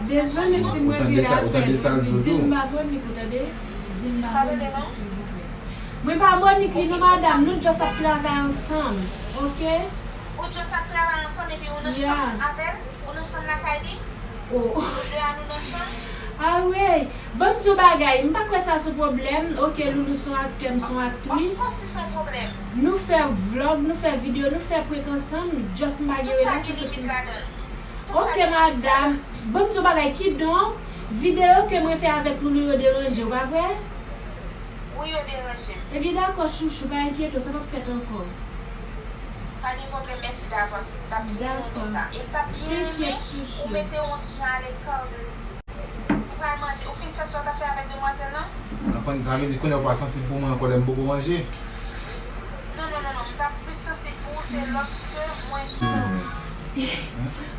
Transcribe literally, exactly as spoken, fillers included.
Dezole si mwen rele avè l, di m pa Monique, ou tande? Di m pa Monique, silvouplè. Mwen pa Monique li non, madanm, nou just ap travay ansanm, oke? Ou just ap travay ansanm epi ou nan chanm avè l? Ou nan chanm lakay li? Oh. Nou de a nou nan chanm? Ah wi. Ban m di w bagay, m pa kwè sa se yon pwoblèm. Oke, Loulou se yon aktè, m se yon aktris. Of course li se yon pwoblèm. Nou fè vlog, nou fè videyo, nou fè prank ansanm, just m pa gen relasyon sentimantal. Oke, madanm. Ban m di w bagay, kidonk, videyo ke mwen fè avèk Loulou yo deranje w, pa vre? Wi, yo deranje m. Ebyen, dakò, chouchou, pa enkyete w, sa p ap fèt ankò. Pa gen pwoblèm, mèsi davans. T ap byen renmen sa. E m t ap byen renmen ou mete yon ti jan alekò de li. Ou pral manje, ou fin fè sa w t ap fè avèk demwazèl lan? Nan konn, sa vle di kounye a ou pa sansib pou mwen ankò lè m poko manje? Non, non, non, non, m t ap plis sansib pou ou, se lòske mwen sou. Ou